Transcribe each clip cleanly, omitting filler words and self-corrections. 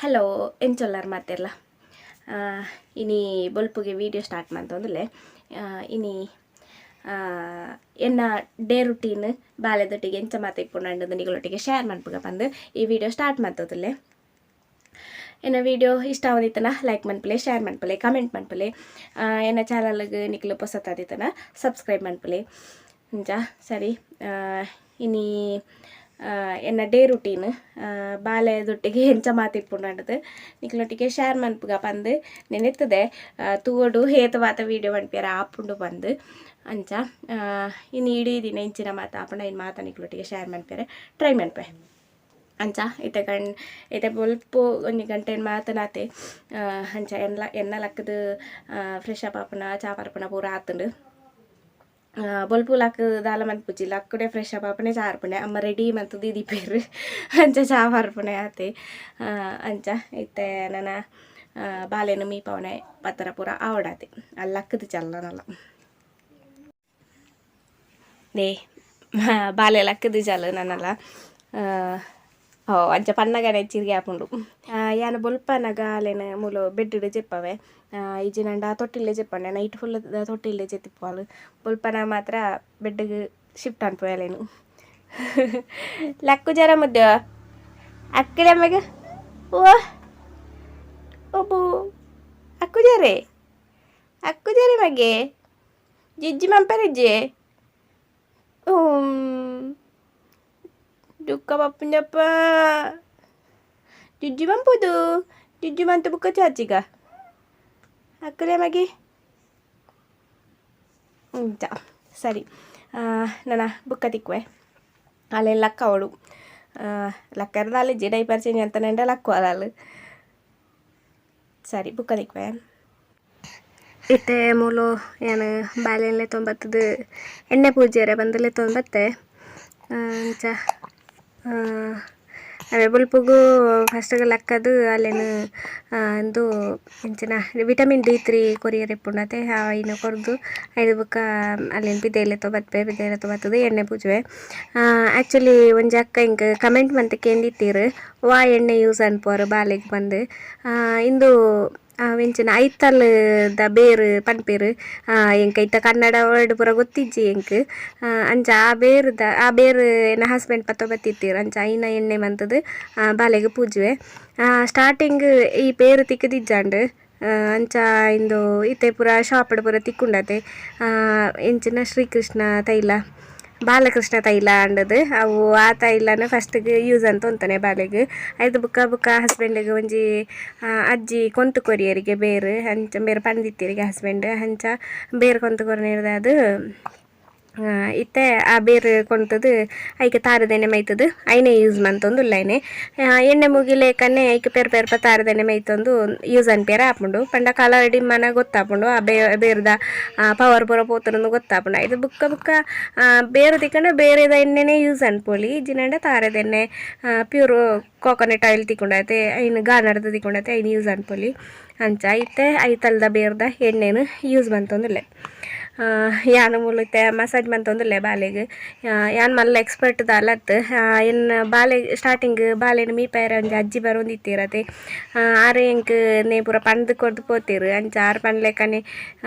Hello, ಎಂಚೊಲ್ಲಾರ್ ಮಾತೆರ್ಲ? ಇನಿ ಬೊಲ್ಪುಗೆ video start ಮಂತೊಂದುಲ್ಲೆ. ಇನಿ ಎನ್ನ ಡೇ ರುಟೀನ್, ಬಾಲೆದೊಟ್ಟಿಗೆ ಎಂಚ ಮಾತ ಇಪ್ಪುಂಡು ನಿಗಳೊಟ್ಟಿಗೆ ಶೇರ್ ಮನ್ಪುಗ ಪಂದು ಈ ವಿಡಿಯೋ ಸ್ಟಾರ್ಟ್ ಮಂತೊಂದುಲ್ಲೆ. ಎನ್ನ ವಿಡಿಯೋ ಇಷ್ಟ ಆವೊಂದಿತ್ತನ ಲೈಕ್ ಮನ್ಪುಲೆ, ಶೇರ್ ಮನ್ಪುಲೆ, ಕಮೆಂಟ್ ಮನ್ಪುಲೆ. ಎನ್ನ ಚಾನಲ್ಗೆ ನಿಕ್ಲು ಪೊಸತಾದಿತ್ತನ ಸಬ್ಸ್ಕ್ರೈಬ್ ಮನ್ಪುಲೆ. ಅಂಚ ಸರಿ, ಇನಿ ಎನ್ನ ಡೇ ರುಟೀನ್, ಬಾಲೆದೊಟ್ಟಿಗೆ ಎಂಚ ಮಾತಿಪ್ಪುಂಡು ನಿಕ್ಲೊಟ್ಟಿಗೆ ಶೇರ್ ಮನ್ಪುಗ ಪಂದು ನೆನೆತ್ತದೆ. ತೂವೊಡು ಏತ್ ಮಾತ ವೀಡಿಯೋ ಮನ್ಪಿಯರ ಆಪುಂಡು ಪಂದು. ಅಂಚ ಇನಿ ಇಡೀ ದಿನ ಇಂಚಿನ ಮಾತ ಆಪುಂಡು, ಐನ್ ಮಾತ ನಿಕ್ಲೊಟ್ಟಿಗೆ ಶೇರ್ ಮನ್ಪಿಯರೆ ಟ್ರೈ ಮನ್ಪೆ. ಅಂಚ ಇತ್ತೆ ಇತ್ತೆ ಬೊಲ್ಪು 1 ಗಂಟೆ ಮಾತನಾತೆ. ಅಂಚ ಎನ್ನ ಎನ್ನ ಲಕ್ಕದು ಫ್ರೆಶ್ ಅಪ್ ಆಪುನ, ಚಾ ಪರ್ಪುನ ಪೂರ ಆತುಂಡು. ಬೊಲ್ಪು ಲಕ್ ದಾಲ ಮನ್ಪುಜಿ, ಲಕ್ಕುಡೆ ಫ್ರೆಶ್ ಅಪ್ ಆಪುನೆ, ಚಾ ಪರ್ಪುನೆ. ಅಮ್ಮ ರೆಡಿ ಮಂತುದು ದೀಪೆರ್, ಅಂಚ ಚಾ ಪರ್ಪುನೆ ಆತೆ. ಅಂಚ ಇತ್ತೆ ನನ ಬಾಲೆನ್ ಮೀಪವನೆ ಪತ್ತರ ಪೂರ ಆವಡಾತೆ. ಅಲ್ಲಿ ಲಕ್ಕದು ಚಲ್ಲನಲ್ಲ they, ಬಾಲೆ ಲಕ್ಕದು ಚಲ್ಲ ನನ್ನಲ್ಲ. ಓ, ಅಂಚ ಪನ್ನಗನೆ ಚಿರ್ಗೆ ಆಪುಂಡು. ಯಾನ್ ಬೊಲ್ಪನಗ ಅಲೆನ ಮೂಲು ಬೆಡ್ಡ್ ಜೆಪ್ಪವೆ, ಇಜ್ಜಿನಂಡ ತೊಟ್ಟಿಲ್ಲೆ ಜೆಪ್ಪಂಡೆ. Night full ತೊಟ್ಟಿಲ್ಲೆ ಜೆತ್ತಿಪ್ಪುವಲ್. ಬೊಲ್ಪನ ಮಾತ್ರ ಬೆಡ್ಗೆ ಶಿಫ್ಟ್ ಅನ್ಪುವೆ ಅಲೆನು. ಲಕ್ಕು ಜರ ಮುದ್ದು ಅಕ್ಕಡೆ ಅಮ್ಮಗೆ. ಓ ಒಬ್ಬು ಅಕ್ಕು ಜರೆ, ಅಕ್ಕು ಜರೆ ಮಗೆ ಜಿಜ್ಜಿ ಮಂಪರಿಜ್ಜೆ. ದುಃಖ ಪಪ್ಪುಂಜಪ್ಪ ಜಿಜ್ಜಿ ಮಂಪುದು, ಜಿಜ್ಜಿ ಮಂತು ಬುಕ್ಕ ಚಾಚಿಗ ಅಕ್ಕಲೆ ಮಗೆ. ಅಂಚ ಸರಿ, ನನ ಬುಕ್ಕ ತಿಕ್ಕುವೆ. ಅಲೆ ಲಕ್ಕ ಅವಳು ಲಕ್ಕರ್ದ ಅಲ್ಲಿಜ್ಜಿ, ಡೈಪರ್ ಚೇಂಜ್ ಅಂತ ನೆಂಡ ಲಕ್ಕು ಅಲ್ಲ. ಸರಿ, ಬುಕ್ಕ ತಿಕ್ಕುವೆ. ಇತ್ತೆ ಮೂಲು ಯಾನ್ ಬಾಲೆನ್ ಲೆತ್ತೊಂದು ಎಣ್ಣೆ ಪೂಜೆರೆ ಬಂದು ಲೆತ್ತೊಂದು ಬತ್ತೆ. ಅಂಚ ಅವೇ ಬೊಲ್ಪುಗು ಫಸ್ಟ್ಗೆ ಲಕ್ಕದು ಅಲ್ಲೇನು ಇಂದು ಎಂಚಿನ ವಿಟಮಿನ್ ಡಿ3 ಕೊರಿಯರೆ ಇಪ್ಪುಂಡತೆ, ಐನ ಕೊರ್ದು ಐದು ಬೊಕ್ಕ ಅಲ್ಲೇನು ಪಿದಯಿ ಲೆತ್ತೊ ಬತ್ಪೆ. ಪಿದಯಿ ಲೆತ್ತೊ ಬತ್ತುದು ಎಣ್ಣೆ ಪೂಜುವೆ. ಆ್ಯಕ್ಚುಲಿ ಒಂಜಿ ಅಕ್ಕ ಇಂಕ್ ಕಮೆಂಟ್ ಮಂತ್ ಕೇಂದಿತ್ತೀರ್, ವಾ ಎಣ್ಣೆ ಯೂಸ್ ಅನ್ಪುವರು ಬಾಲೆಗ್ ಪಂದ್. ಇಂದು ಎಂಚಿನ ಐತಲ್ ದ ಬೇರ್ ಪನ್ಪೆರ್. ಎಂಕ್ ಐತ ಕನ್ನಡ ವರ್ಡ್ ಪೂರ ಗೊತ್ತಿಜ್ಜಿ ಎಂಕ್. ಅಂಚ ಆ ಬೇರ್ದ, ಆ ಬೇರ್ ಎನ್ನ ಹಸ್ಬೆಂಡ್ ಪತ್ತ ಬತ್ತಿತ್ತೀರ್. ಅಂಚ ಐನ ಎಣ್ಣೆ ಮಂತುದು ಬಾಲೆಗ್ ಪೂಜುವೆ. ಸ್ಟಾರ್ಟಿಂಗ್ ಈ ಪೇರು ತಿಕ್ಕುದಿಜ್ಜಾಂಡ್. ಅಂಚ ಇಂದು ಇತ್ತೆ ಪೂರ ಶಾಪ್ಡ್ ಪೂರ ತಿಕ್ಕುಂಡತೆ. ಎಂಚಿನ ಶ್ರೀಕೃಷ್ಣ ತೈಲ, ಬಾಲಕೃಷ್ಣ ತೈಲ ಅಂಡದು ಅವು. ಆ ತೈಲನ ಫಸ್ಟ್ಗೆ ಯೂಸ್ ಅಂತ ಅಂತಾನೆ ಬಾಲೆಗ್. ಐದು ಬುಕ್ಕ ಬುಕ್ಕ ಹಸ್ಬೆಂಡ್ಗೆ ಒಂಜಿ ಅಜ್ಜಿ ಕೊಂತು ಕೊರಿಯರಿಗೆ ಬೇರು. ಅಂಚ ಬೇರೆ ಪಂದಿತ್ತೀರಿಗೆ ಹಸ್ಬೆಂಡ್. ಅಂಚ ಬೇರು ಕೊಂತು ಕೊರ್ನೇರ್ದ ಅದು. ಇತ್ತೆ ಆ ಬೇರು ಕೊಂತದು ಐಕ್ ತಾರದೆಣ್ಣೆ ಮೈತದು ಐನೇ ಯೂಸ್ ಮಂತೊಂದು ಉಲ್ಲೈನೆ. ಎಣ್ಣೆ ಮುಗಿಲೇಕನೆ ಐಕ್ ಪೆರ್ ಪೆರ್ಪ ತಾರದೆಣ್ಣೆ ಮೈತೊಂದು ಯೂಸ್ ಅನ್ಪಿಯರ ಆಪುಂಡು. ಪಂಡ ಕಲರ್ ಡಿಮ್ಮನ ಗೊತ್ತಾಪುಂಡು, ಆ ಬೇರ್ದ ಪವರ್ ಪೂರ ಪೋತುಂಡು ಗೊತ್ತಾಪುಂಡು. ಐದು ಬುಕ್ಕ ಬುಕ್ಕ ಬೇರು ತಿಕ್ಕಂಡ ಬೇರೆದ ಎಣ್ಣೆನೆ ಯೂಸ್ ಅನ್ಪೊಲಿ. ಜಿನಂಡ ತಾರದೆಣ್ಣೆ, pure coconut oil ತಿಕ್ಕೊಂಡೈತೆ, ಐನ್ ಗಾನರ್ದ ತಿಕ್ಕೊಂಡೈತೆ, ಐನ್ ಯೂಸ್ ಅನ್ಪೊಲಿ. ಅಂಚ ಇತ್ತೆ ಐತಲ್ದ ಬೇರ್ದ ಎಣ್ಣೆನು ಯೂಸ್ ಮಂತೊಂದುಲ್ಲೆ. ಯಾನ್ ಮೂಲು ಇತ್ತೆ ಮಸಾಜ್ ಮಂತೊಂದುಲ್ಲೆ ಬಾಲೆಗ್. ಯಾನ್ ಮಲ್ಲ ಎಕ್ಸ್ಪರ್ಟ್ ದಾಲತ್. ಎನ್ನ ಬಾಲೆ ಸ್ಟಾರ್ಟಿಂಗ್ ಬಾಲೆನ್ ಮೀಪಾಯರ ಒಂಜಿ ಅಜ್ಜಿ ಬರೊಂದಿತ್ತೀರತೆ. ಆರ್ ಎಂಕ್ ನೇ ಪೂರ ಪಂದ್ ಕೊರ್ದು ಪೋತೀರ್. ಅಂಚ ಆರ್ ಪನ್ಲೆಕ್ಕನೆ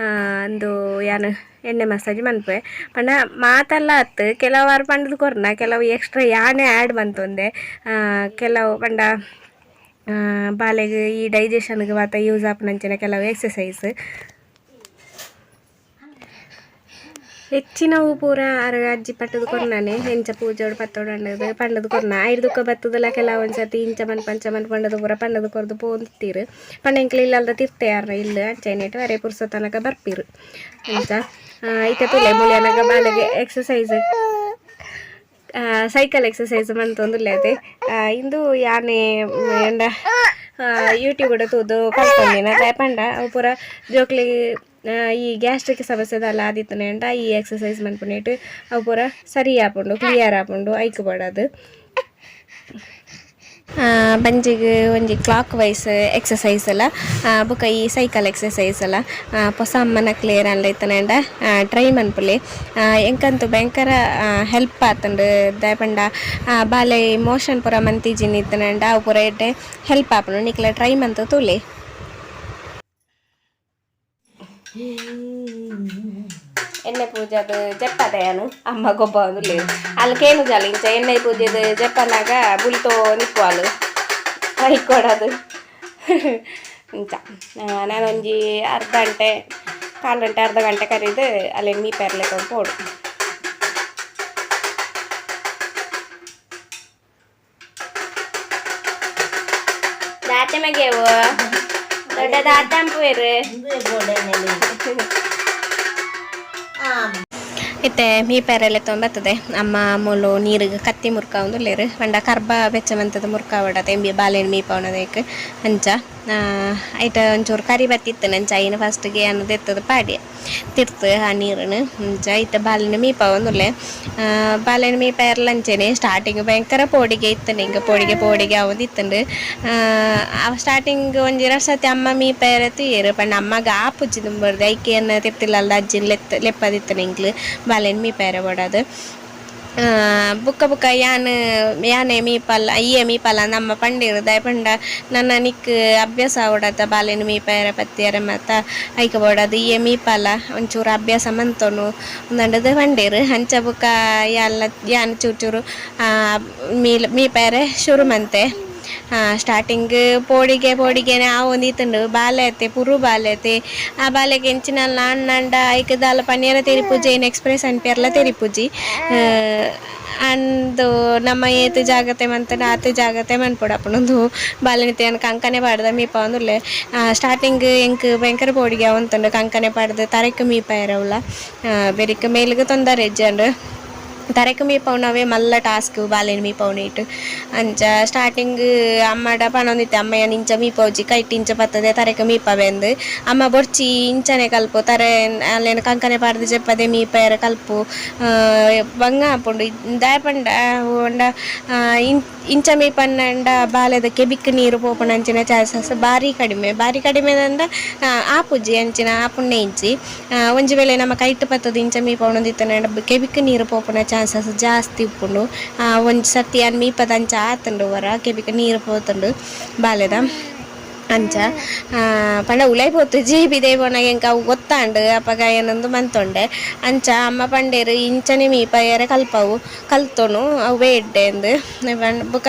ಅಂದು ಯಾನ್ ಎಣ್ಣೆ ಮಸಾಜ್ ಮನ್ಪುವೆ. ಪಂಡ ಮಾತೆಲ್ಲ ಅತ್ತು, ಕೆಲವು ಆರ್ ಪಂಡ್ದು ಕೊರ್ನ, ಕೆಲವು ಎಕ್ಸ್ಟ್ರಾ ಯಾನೇ ಆ್ಯಡ್ ಮಂತೊಂದೆ. ಕೆಲವು ಪಂಡ ಬಾಲೆಗ್ ಈ ಡೈಜೆಷನ್ಗೆ ಮಾತ ಯೂಸ್ ಆಪುನಂಚಿನ ಕೆಲವು ಎಕ್ಸಸೈಸ್. ಹೆಚ್ಚಿನವು ಪೂರ ಆರ್ ಅಜ್ಜಿ ಪಟ್ಟದ ಕೊರ್ನಾನೆ. ಎಂಚ ಪೂಜೋಡು ಪತ್ತೋಡು ಅಂಡದು ಪಂಡದು ಕೊರ್ನ. ಐರ್ದುಕ್ಕ ಬತ್ತದಲ್ಲ, ಕೆಲವು ಒಂದ್ಸತಿ ಇಂಚ ಮನ್ಪ ಅಂಚ ಮನ್ಪ ಪಂಡದು ಪೂರ ಪಂಡದು ಕೊರ್ದು ಪೋಂದಿತ್ತೀರ್. ಪಂಡ ಎಂಕ್ಲ ಇಲ್ಲಲ್ದ ತಿರ್ತೆ ಯಾರ್ನ ಇಲ್ಲ ಅಂಚೈನೇಟು ಅರೆ ಪುರ್ಸ ತನಕ ಬರ್ಪೀರು. ಅಂಚ ಇತ್ತೆ ತುಲೆ ಮುಳಿಯನಗ ಬಾಲೆಗೆ exercise, cycle exercise ಮಂತೊಂದುಲ್ಲೆ ಅತೆ. ಇಂದು ಯಾನೆ ಎಂಡ ಯೂಟ್ಯೂಬ್ ತೂದು ಕಲ್ತೊಂದಿನ. ದಾಯೆ ಪಂಡ ಅವು ಪೂರ ಜೋಕ್ಲೆಗ್ ಈ ಗ್ಯಾಸ್ಟ್ರಿಕ್ ಸಮಸ್ಯೆದಲ್ಲ ಆದಿತ್ತುನೇಂಡ ಈ ಎಕ್ಸಸೈಸ್ ಮನ್ಪುನೇಟ್ ಅವು ಪೂರ ಸರಿ ಆಪುಂಡು, ಕ್ಲಿಯರ್ ಆಪುಂಡು, ಐಕ್ ಬೋಡಾದ್. ಬಂಜಿಗ್ ಒಂಜಿ ಕ್ಲಾಕ್ ವೈಸ್ ಎಕ್ಸಸೈಸ್ ಲ ಬೊಕ ಈ ಸೈಕಲ್ ಎಕ್ಸಸೈಸ್ ಲ ಪೊಸ ಅಮ್ಮನಕ್ಲ್ ಏರಾಂಡಲ ಇತ್ತುಂಡ ಟ್ರೈ ಮನ್ಪುಲೆ. ಎಂಕಂತು ಭಯಂಕರ ಹೆಲ್ಪ್ ಆತುಂಡು ದಾಯೆ ಪಂಡ ಬಾಲೆ ಮೋಷನ್ ಪೂರ ಮಂತಿಜಿನಿ ಇತ್ತುಂಡ ಅವು ಪೂರ ಎಡ್ಡೆ ಹೆಲ್ಪ್ ಆಪುಂಡು ನಿಕ್ಲ ಟ್ರೈ ಮಂತ್ ತೂಲೆ. ಎಣ್ಣೆ ಪೂಜೆದ ಜಪ್ಪದೆಯನು ಅಮ್ಮ ಗೊಬ್ಬ ಅಲ್ಲಿ ಕೇನು ಜಾಲ ಇಂಚ ಎಣ್ಣೆ ಪೂಜೆದ ಜಪ್ಪನಾಗ ಬುಲ್ತೋ ನಿಪ್ಪುವಲು ಕೊಡೋದು ಇಂಚ. ನಾನೊಂಜಿ ಅರ್ಧ ಗಂಟೆ ಕಾಲು ಗಂಟೆ ಅರ್ಧ ಗಂಟೆ ಕರಿದು ಅಲ್ಲಿ ಮೀಪೆರ್ಲೆ ಪೋಡು. ದಾತೆ ಮಗೆವು ದೊಡ್ಡ ದಾತಂಪುವೆರು. ಇತ್ತೆ ಮೀಪೆರೆಲೆ ಬರ್ತದೆ ಅಮ್ಮ ಮೂಲು ನೀರಿಗೆ ಕತ್ತಿ ಮುರ್ಕಾವೊಂದುಲ್ಲೆರ್ ಪಂಡ ಕರ್ಬ ಬೆಚ್ಚ ಮಂತುದು ಮುರ್ಕಾವೊಡತೆ ಎಂಬಿ ಬಾಲೆನ್ ಮೀಪಾವುನದೈಕ್ ಅಂಚ. ಐತ ಒಂಚೂರು ಕರಿ ಬತ್ತಿತ್ತುಂಡು ಅಂಚ ಐನ್ ಫಸ್ಟ್ ಗೆ ಯಾನ್ ದೆತ್ತುದು ಪಾಡ್ಯೆ ತಿರ್ತ್ ಆ ನೀರುನು. ಅಂಚ ಇತ್ತೆ ಬಾಲೆನ್ ಮೀಪಾವೊಂದುಲ್ಲೆ. ಬಾಲೆನ್ ಮೀಪಾಯೆರ್ಲ ಅಂಚೆನೆ ಸ್ಟಾರ್ಟಿಂಗ್ ಭಯಂಕರ ಪೋಡಿಗೆ ಇತ್ತುಂಡು ಎಂಕ್ ಪೋಡಿಗೆ ಪೋಡಿಗೆ ಆವೊಂದಿತ್ತುಂಡು. ಸ್ಟಾರ್ಟಿಂಗ್ ಒಂಜಿ ರಡ್ಡ್ ಸರ್ತಿ ಅಮ್ಮ ಮೀಪಾಯೆರೆ ತೂಯೆರ್ ಪಂಡ ಅಮ್ಮಗ್ ಆಪುಜಿ ದುಂಬುರ್ದ್ ಐಕ್ ಎನ್ನ ತಿರ್ತಿಲ್ಲಲ್ದ ಅಜ್ಜಿನ್ ಲೆಪ್ಪದಿತ್ತುಂಡು ಎಂಕ್ಲು ಬಾಲೆನ್ ಮೀಪಾಯೆರೆ ಬೋಡಾದ್. ಬೊಕ್ಕ ಬೊಕ್ಕ ಯಾನ್ ಯಾನೆ ಮೀಪಲ್ ಈಯೆ ಮೀಪಲ ಅಂದ್ ಅಮ್ಮ ಪಂಡೆರ್ ದಾಯೆ ಪಂಡ ನನ ನಿಕ್ಕ್ ಅಭ್ಯಾಸ ಆವೊಡತ್ತ ಬಾಲೆನ್ ಮೀಪಾಯೆರೆ ಪತ್ತಿಯೆರೆ ಮಾತ ಐಕ್ ಬೋಡಾದ್ ಈಯೆ ಮೀಪಲ ಒಂಚೂರು ಅಭ್ಯಾಸ ಮಂತೊನು ಅಂದಂಡದ್ ಪಂಡೆರ್. ಅಂಚ ಬೊಕ್ಕ ಯಾನ್ಲ ಯಾನ್ ಚೂರು ಚೂರು ಮೀಪಾಯೆರೆ ಶುರು ಮಂತೆ. ಸ್ಟಾರ್ಟಿಂಗ್ ಪೋಡಿಗೆ ಪೋಡಿಗೆನೆ ಆವೊಂದಿತ್ತುಂಡು ಬಾಲೆ ಅತ್ತೆ ಪುರು ಬಾಲೆ ಅತ್ತೆ ಆ ಬಾಲೆಗ್ ಎಂಚಿನ ಆಂಡ ಐಕ್ ದಾಲ ಪನಿಯೆರೆ ತೆರಿಪುಜಿ ಐನ್ ಎಕ್ಸ್ಪ್ರೆಸ್ ಅನ್ಪಿಯರ್ಲ ತೆರಿಪುಜಿ. ಅಂದ್ ನಮ ಏತ್ ಜಾಗ್ರತೆ ಮಂತ್ಂಡ ಆತ್ ಜಾಗ್ರತೆ ಮನ್ಪೊಡಾಪುಂಡು. ಉಂದು ಬಾಲೆನ್ ಇತ್ತೆ ಯಾನ್ ಕಂಕನೆ ಪಾಡ್ದ್ ಮೀಪಾವೊಂದುಲ್ಲೆ. ಸ್ಟಾರ್ಟಿಂಗ್ ಎಂಕ್ ಭಯಂಕರ ಪೋಡಿಗೆ ಆವೊಂತುಂಡು ಕಂಕನೆ ಪಾಡ್ದ್ ತರೆಕ್ ಮೀಪಾಯೆರೆ ಅವ್ಲ ಬೆರಿಕ್ ಮೇಲ್ಗ್ ತೊಂದರೆ ಇಜ್ಜಂಡ್. ತರೆಕ್ ಮೀಪಾವುನವೇ ಮಲ್ಲ ಟಾಸ್ಕ್ ಬಾಲೆನ್ ಮೀಪಾವುನೇಟ್. ಅಂಚ ಸ್ಟಾರ್ಟಿಂಗ್ ಅಮ್ಮಡ ಪನೊಂದಿತ್ತೆ ಅಮ್ಮ ಯಾನ್ ಇಂಚ ಮೀಪಾವುಜಿ ಕೈಟ್ ಇಂಚ ಪತ್ತದೆ ತರೆಕ್ ಮೀಪಾವೆ ಅಂದ್. ಅಮ್ಮ ಬೊರ್ಚಿ ಇಂಚನೆ ಕಲ್ಪು ತರೆ ಅಲೆನ್ ಕಂಕನೆ ಪಾಡ್ದ್ ಜೆಪ್ಪದೆ ಮೀಪಾಯೆರೆ ಕಲ್ಪು ಬಂಗ ಆಪುಂಡು ದಾಯೆ ಪಂಡ ಪಂಡ ಇಂಚ ಮೀಪಂಡ ಬಾಲೆದ ಕೆಬಿಕ್ ನೀರು ಪೋಪುನಂಚಿನ ಚಾನ್ಸಸ್ ಬಾರಿ ಕಡಿಮೆ ಬಾರಿ ಕಡಿಮೆ ಪಂಡ ಆಪುಜಿ ಅಂಚಿನ ಆಪುನೆ ಇಜ್ಜಿ. ಒಂಜಿ ವೇಳೆ ನಮ ಕೈಟ್ ಪತ್ತುದು ಇಂಚ ಮೀಪಾವೊಂದಿತ್ತುಂಡ ಕೆಬಿಕ್ ನೀರು ಪೋಪುನ ಚಾನ್ಸಸ್ ಜಾಸ್ತಿ ಉಪ್ಪುಂಡು. ಒಂಜಿ ಸರ್ತಿ ಯಾನ್ ಮೀಪದ ಅಂಚ ಆತುಂಡು ಒರ ಕೆಬಿಕ್ ನೀರು ಪೋತುಂಡು ಬಾಲೆದ ಅಂಚ. ಪಂಡ ಉಲಾಯಿ ಪೋತುಜಿ ಪಿದಯಿ ಪೋನಗ ಎಂಕ್ ಅವು ಗೊತ್ತಾಂಡ್ ಅಪಗ ಯಾನ್ ಮಂತೊಂಡೆ. ಅಂಚ ಅಮ್ಮ ಪಂಡೆರ್ ಇಂಚನೆ ಮೀಪಾಯೆರೆ ಕಲ್ಪವು ಕಲ್ತೊನು ಅವ್ವೇ ಎಡ್ಡೆ ಅಂದ್. ಬೊಕ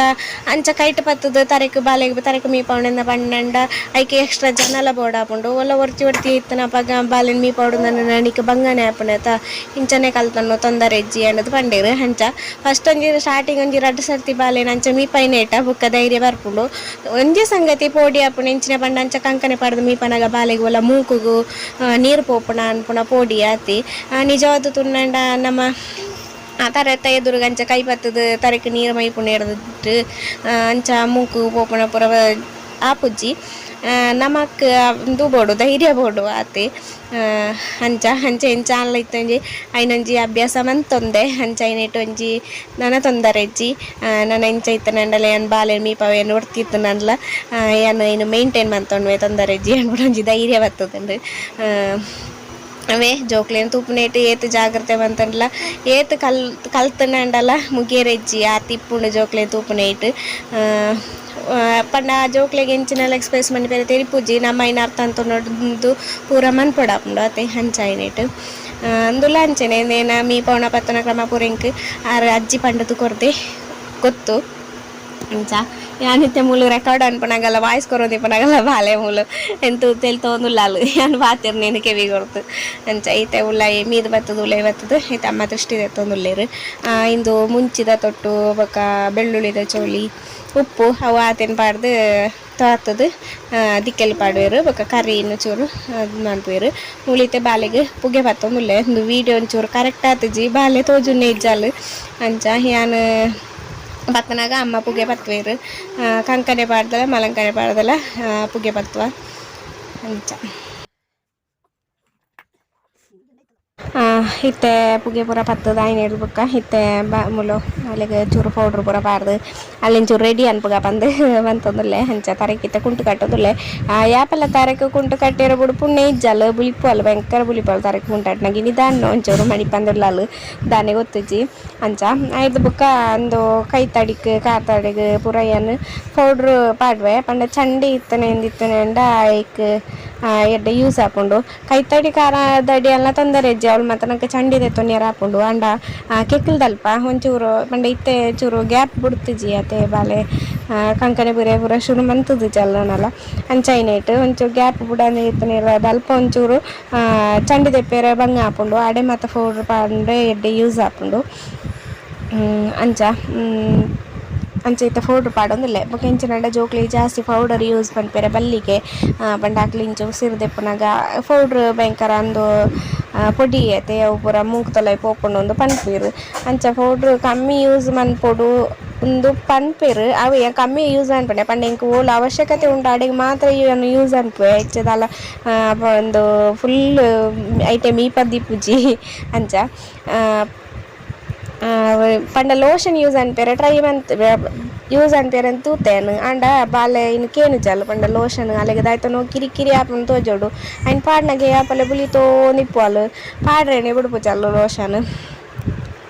ಅಂಚ ಕೈಟ್ ಪತ್ತುದು ತರೆಕ್ ಬಾಲೆಗ್ ತರೆಕ್ ಮೀಪಾವುನೆಂದ್ ಪಂಡಂಡ ಐಕ್ ಎಕ್ಸ್ಟ್ರಾ ಜನಲ ಬೋಡಾಪುಂಡು ಒಲ್ಲ ಒರ್ತಿ ಒರ್ತಿ ಇತ್ತಿನ ಅಪಗ ಬಾಲೆನ್ ಮೀಪಾವೊಡು ನನಿಕ್ ಬಂಗನೆ ಆಪುಂಡು ಇಂಚನೆ ಕಲ್ತೊನು ತೊಂದರೆ ಇಜ್ಜಿ ಅಂದ್ ಪಂಡೆರ್. ಅಂಚ ಫಸ್ಟ್ ಒಂಜಿ ಸ್ಟಾರ್ಟಿಂಗ್ ಒಂಜಿ ರಡ್ಡ್ ಸರ್ತಿ ಬಾಲೆನ್ ಅಂಚ ಮೀಪಾಯಿನೇಟ ಬೊಕ್ಕ ಧೈರ್ಯ ಬರ್ಪುಂಡು. ಒಂಜಿ ಸಂಗತಿ ಪೋಡಿ ಆಪುಂಡು ಎಂಚಿನ ಪಂಡ ಅಂಚ ಕಂಕನೆ ಪಾಡ್ದ್ ಮೀಪನಗ ಬಾಲೆಗ್ ಒಲ ಮೂಕುಗು ನೀರು ಪೋಪುನ ಅನ್ಪುನ ಪೋಡಿ ಆತೆ. ನಿಜವಾದ್ ತೂಂಡ ನಮ ತರೆತ ಎದುರುಗ್ ಅಂಚ ಕೈ ಪತ್ತುದು ತರೆಕ್ ನೀರು ಮೈಪುನೆರ್ದ್ ಅಂಚ ಮೂಕು ಪೋಪುನ ಪೂರ ಆಪುಜಿ. ನಮಕ್ ಉಂದು ಬೋಡು ಧೈರ್ಯ ಬೋಡು ಆತೆ. ಅಂಚ ಅಂಚ ಎಂಚ ಆಂಡಲ ಇತ್ತೆ ಒಂಜಿ ಐನೊಂಜಿ ಅಭ್ಯಾಸ ಮಂತೊಂದೆ. ಅಂಚ ಐನೆಟ್ ಒಂಜಿ ನನ ತೊಂದರೆ ಇಜ್ಜಿ. ನನ ಎಂಚ ಇತ್ತ್ಂಡಲ ಯಾನ್ ಬಾಲೆನ್ ಮೀಪಾವೆ ಯಾನ್ ಒರ್ತಿ ಇತ್ತ್ಂಡಲ ಯಾನ್ ಐನ್ ಮೇಂಟೈನ್ ಮಂತೊನುವೆ ತೊಂದರೆ ಇಜ್ಜಿ ಪಂಡ್ದ್ ಒಂಜಿ ಧೈರ್ಯ ಬತ್ತುದುಂಡು. ಅವೇ ಜೋಕ್ಲೆನ್ ತೂಪುನೇಟ್ ಏತ್ ಜಾಗ್ರತೆ ಮಂತುಂಡಲ ಏತ್ ಕಲ್ತ್ಂಡಲ ಮುಗಿಯೆರೆ ಇಜ್ಜಿ ಆತ್ ಇಪ್ಪುಂಡು ಜೋಕ್ಲೆನ್ ತೂಪುನೇಟ್. ಪಂಡ ಆ ಜೋಕ್ಲೆಗ್ ಎಂಚಿನಲ ಎಕ್ಸ್ಪ್ರೆಸ್ ಮನ್ಪೆರೆ ತೆರಿಪುಜಿ ನಮ ಐನ್ ಅರ್ಥ ಮಂತೊನೊಂದು ಪೂರ ಮನ್ಪೊಡಾಪುಂಡು ಅತೆ ಅಂಚ ಆಯಿನೇಟ್. ಉಂದುಲ ಅಂಚನೆ ಇಂದೆನ ಮೀಪಾವುನ ಪತ್ತುನ ಕ್ರಮ ಪೂರ ಎಂಕ್ ಆರ್ ಅಜ್ಜಿ ಪಂಡುದು ಕೊರ್ದೆ ಗೊತ್ತು. ಅಂಚ ಯಾನ್ ಇತ್ತೆ ಮೂಲು ರೆಕಾರ್ಡ್ ಅನ್ಪುನಗಲ ವಾಯ್ಸ್ ಕೊರೊಂದಿಪ್ಪುನಗಲ ಬಾಲೆ ಮೂಲು ಎಂತು ತೆಲ್ತೊಂದುಲ್ಲಾಲ್ ಯಾನ್ ಪಾತೆರ್ನೇನ್ ಕೆಬಿ ಕೊರ್ದು. ಅಂಚ ಇತ್ತೆ ಉಲಾಯಿ ಮೀದ್ ಬತ್ತುದು ಉಲಾಯಿ ಬತ್ತುದು ಇತ್ತೆ ಅಮ್ಮ ದೃಷ್ಟಿ ದೆತ್ತೊಂದುಲ್ಲೆರ್. ಇಂದು ಮುಂಚಿದ ತೊಟ್ಟು ಬೊಕ ಬೆಳ್ಳುಳ್ಳಿದ ಚೋಲಿ ಉಪ್ಪು ಅವು ಆತೆನ್ ಪಾಡ್ದ್ ತಾತುದು ದಿಕ್ಕೆಲ್ ಪಾಡುವೆರ್ ಬೊಕ ಕರಿನ್ ಚೂರು ಮನ್ಪುವೆರ್. ಮೂಲು ಇತ್ತೆ ಬಾಲೆಗ್ ಪುಗೆ ಪತ್ತೊಂದುಲ್ಲೆ ಉಂದು ವೀಡಿಯೋ ಒಂಚೂರು ಕರೆಕ್ಟ್ ಆತುಜಿ ಬಾಲೆ ತೋಜುನೆ ಇಜ್ಜಾಲ್. ಅಂಚ ಯಾನ್ ಪತ್ತುನಗ ಅಮ್ಮ ಪುಗೆ ಪತ್ತುವೆರ್ ಕಂಕನೆ ಪಾಡ್ದಲ ಮಲಂಕನೆ ಪಾಡ್ದಲ ಪುಗೆ ಪತ್ತುವ ಅಂಚ. ಇತ್ತೆ ಪುಗೆ ಪೂರ ಪತ್ತದ ಐನೆಡ್ದ್ ಬೊಕ್ಕ ಇತ್ತೆ ಮೂಲು ಅಲೆಗ್ ಚೂರು ಪೌಡ್ರ್ ಪೂರ ಪಾಡ್ದ್ ಅಲ್ಲಿನ ಚೂರು ರೆಡಿ ಅನ್ಪುಗ ಪಂದ್ ಮಂತೊಂದುಲ್ಲೆ. ಅಂಚ ತರೆಕ್ ಇತ್ತೆ ಕುಂಟು ಕಟ್ಟೊಂದುಲ್ಲೆ. ಯಾಪಲ ತರೆಕ್ ಕುಂಟು ಕಟ್ಟೆರೆ ಬುಡುಪುನ್ನೇ ಇಜ್ಜಲ್, ಬುಲಿಪುವಲ್ ಭಯಂಕರ ಬುಲಿಪುವಲ್ ತರೆಕ್ ಕುಂಟು ಕಟ್ಟ್ನಗ. ಇನಿ ದಾನ್ನೋ ಒಂಚೂರು ಮಣಿಪಂದುಲ್ಲಲ್ ದಾನೆ ಗೊತ್ತುಜ್ಜಿ. ಅಂಚ ಐರ್ದ್ ಬೊಕ್ಕ ಉಂದು ಕೈತಡಿಕ್ ಕಾರ್ತಡಿಕ್ ಪೂರ ಯಾನ್ ಪೌಡ್ರ್ ಪಾಡುವೆ. ಪಂಡ ಚಂಡಿ ಇತ್ತುಂಡ ಇತ್ತುಂಡ ಐಕ್ ಎಡ್ಡೆ ಯೂಸ್ ಆಪುಂಡು. ಕೈತಡಿ ಕಾರದಡಿ ಅಲ್ನ ತೊಂದರೆ ಇಜ್ಜಿ, ಅವ್ಲು ಮಾತ ನಂಕ್ ಚಂಡಿ ದೆತ್ತೊನ್ಯರ ಆಪುಂಡು. ಆಂಡ ಕೆಕ್ಕಿಲ್ದಲ್ಪ ಒಂಚೂರು ಪಂಡ ಇತ್ತೆ ಚೂರು ಗ್ಯಾಪ್ ಬುಡ್ತುಜಿ ಅತೆ ಬಾಲೆ ಕಂಕನೆ ಬುರೆ ಪೂರ ಶುರು ಮಂತುದು ಚಲ್ಲನಲ. ಅಂಚ ಐನೇಟ್ ಒಂಚೂರು ಗ್ಯಾಪ್ ಬುಡಂದೆ ಇತ್ತುಂಡ ಅಲ್ಪ ಒಂಚೂರು ಚಂಡಿ ದೆಪ್ಪೆರೆ ಬಂಗ ಆಪುಂಡು. ಅಡೆ ಮಾತ ಪೌಡ್ರ್ ಪಾಡ್ಂಡ ಎಡ್ಡೆ ಯೂಸ್ ಆಪುಂಡು. ಅಂಚ ಅಂಚ ಇತ್ತೆ ಪೌಡ್ರ್ ಪಾಡೊಂದುಲ್ಲೆ. ಬೊಕ ಎಂಚಿನಂಡ ಜೋಕ್ಲೆಗ್ ಜಾಸ್ತಿ ಪೌಡರ್ ಯೂಸ್ ಪನ್ಪೆರೆ ಬಲ್ಲಿಗೆ. ಪಂಡ ಅಕ್ಲ್ ಇಂಚ ಉಸಿರು ದೆಪ್ಪುನಗ ಪೌಡ್ರ್ ಭಯಂಕರ ಅಂದು ಪೊಡಿ ಅತೆ ಅವು ಪೂರ ಮೂಂಕುತೊಲೈ ಪೋಪುಂಡು ಅಂದ್ ಪನ್ಪೆರ್. ಅಂಚ ಪೌಡ್ರ್ ಕಮ್ಮಿ ಯೂಸ್ ಮನ್ಪೊಡು ಉಂದು ಪನ್ಪೆರ್. ಅವು ಯಾನ್ ಕಮ್ಮಿ ಯೂಸ್ ಮನ್ಪುನೆ ಪಂಡ ಎಂಕ್ ಓಲು ಅವಶ್ಯಕತೆ ಉಂಡು ಅಡೆಗ್ ಮಾತ್ರ ಯಾನ್ ಯೂಸ್ ಮನ್ಪುವೆ. ಹೆಚ್ಚ ದಾಲ ಉಂದು ಫುಲ್ ಐಟೆ ಮೀಪತ್ ದೀಪುಜಿ. ಅಂಚ ಪಂಡ ಲೋಷನ್ ಯೂಸ್ ಅನ್ಪೆರೆ ಟ್ರೈ ಮಂತ್ ಯೂಸ್ ಅನ್ಪೆರೆ ತೂತೆ ಯಾನ್. ಆಂಡ ಬಾಲೆ ಇನ್ ಕೇನುಜಲ್ ಪಂಡ ಲೋಷನ್ ಅಲೆಗ್ ದಾಯ್ತನೋ ಕಿರಿ ಕಿರಿ ಆಪುಂಡು ತೋಜೊಡು. ಐನ್ ಪಾಡ್ನಗ ಯಾಪಲ ಬುಲಿತೋಂದಿಪ್ಪುವಲ್, ಪಾಡ್ರೆನೆ ಬುಡ್ಪುಜಲ್ ಲೋಷನ್.